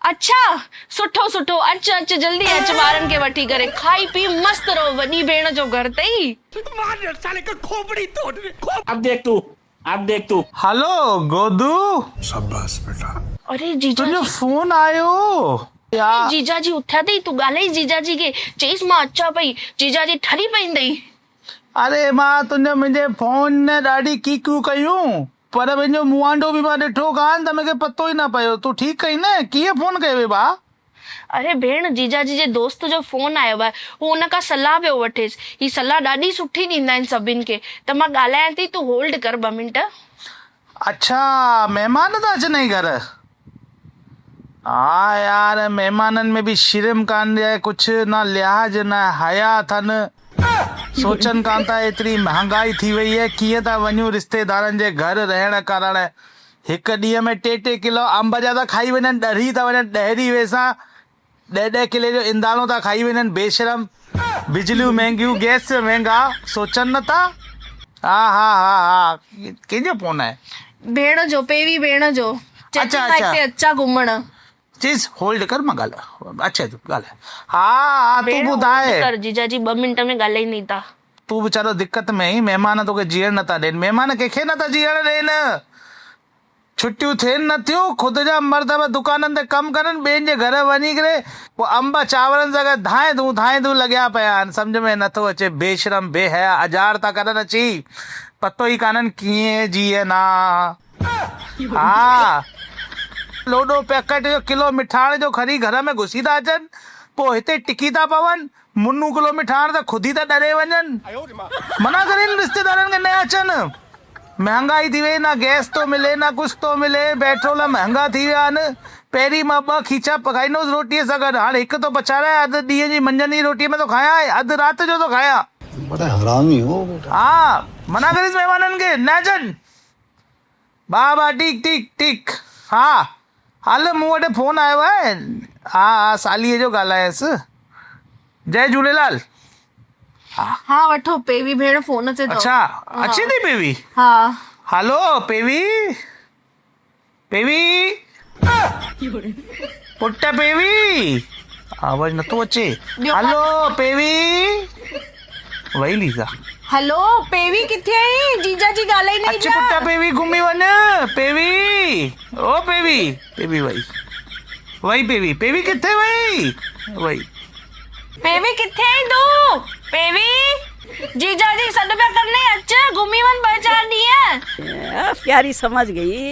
اڇا سٺو سٺو اچ اچ جلدي اچ ٻارن کي وٺي ڪري کائي پي مست رهو وڏي ڀيڻ جو گهر اٿئي. اب ديک تو اب ديک تو. هلو گودو. شاباس بيٽا. اري جيجا تنهنجو جي. فون آيو يا. اري جيجا جي اٿيا اٿئي تون ڳالهائيس جيجا جي کي چئيس مان اچان پئي جيجا جي ٺري پئيندئي. اري مان تنهنجو منهنجي فون ڏاڍي ڪيڪيون ڪيون پر منهنجو مونهانڊو به مان ڏٺو ڪانه ته مونکي پتو ئي نه پيو. تون ٺيڪ آهين نه؟ ڪيئن فون ڪيو هئي ڀاء؟ اري ڀيڻ جيجاجي جي دوست جو فون آيو آهي هو ان کان صلاح پيو وٺيس. هي صلاح ڏاڍي سٺي ڏيندا آهن سڀن کي ته مان ڳالهايان ٿي تون هولڊ ڪر ٻه منٽ. اڇا مهمان ٿا اچنئي گهر؟ ها يار مهمانن ۾ به شرم ڪانه آهي ڪجهه نه لحاظ نه حيا اٿن. سوچن ڪانه ٿا ايتري مھانگائي ٿي وئي آهي ڪيئن ٿا وڃون رشتيدارن جي گهر رهڻ ڪرڻ هڪ ڏينهن ۾ ٽي ٽي ڪلو انب جا ٿا کائي وڃن ڏري ٿا وڃن ڏهري ويسان ڏهه ڏهه ڪلي جو انداڻو ٿا کائي وڃن بيشرم بجليون مهنگيون گئس مهنگا سوچن نه ٿا ها ها ها ها ڪنهن جو فون آهي. ڀيڻ جو پيوي ڀيڻ جو چئي ٿي اڇا مان اڇا. هتي اچان گهمڻ. چيس هولڊ ڪر مان ڳالهايان اچي تون ڳالهاء ها ها تون ڀيڻ ٻڌاء. هولڊ ڪر جيجاجي ٻه منٽ ۾ ڳالهائيندي تا. تون ويچارو دقت ۾ آهين مهمان توکي جيئڻ نٿا ڏين مهمان ڪنهن کي نٿا جيئڻ ڏين ڇٽيون ٿين نٿيون خود جا مرد به دڪانن تي ڪم ڪرن ٻين جي گهر وڃي ڪري پوء انب چانورن سان گڏ ڌانء ڌون ڌانء ڌون لڳيا پيا آهن سمجهه ۾ نٿو اچي بيشرم بي حيا اجار ٿا ڪرن اچي پتو ئي ڪانهن ڪيئن جيئن آ. ها لوڏو پيڪٽ جو ڪلو مٺاڻ جو کڻي گهر ۾ گهسي ٿا اچن، پوء هتي ٽڪي ٿا پون، منو ڪلو مٺاڻ ته خود ئي ٿا ڏري وڃن. منع ڪرين رشتيدارن کي نه اچن. مهانگائي ٿي وئي، نه گئس ٿو ملي نه ڪجهه ٿو ملي، پيٽرول مهانگا ٿي ويا آهن. پهرين مان ٻه کيچا پکائيندو هوس روٽيء سان گڏ، هاڻي هڪ ٿو پچارايان، اڌ ڏينهن جي منجهند جي روٽيء ۾ ٿو کايان ۽ اڌ رات جو ٿو کايان. بڙا حرامي هو بيٽا. ها منع ڪريس مهمانن کي نه اچن. ڀاء ڀاء ٽيڪ ٽيڪ ٽيڪ ها هل مون وٽ فون آيو آهي ها ها ساليء جو ڳالهايس جئي جهوليلال ها. ها وٺو پيوي ڀيڻ فون تي اٿو. اڇا اچي ٿي پيوي. ها. هلو پيوي پيوي پٽ پيوي آواز نٿو اچي هلو پيوي وئي ليزا. هلو پيوي ڪٿي آهين جيجا جي ڳالهائيندئي اچ پٽ پيوي گهمي وڃ پيوي او پيوي پيوي وئي وئي پيوي پيوي ڪٿي وئي وئي. پيوي ڪٿي آهين تون پيوي جيجا جي سڏ پيا ڪرنئي اچ گهمي وڃ ٻه چار ڏينهن. پياري سمجھ گئي.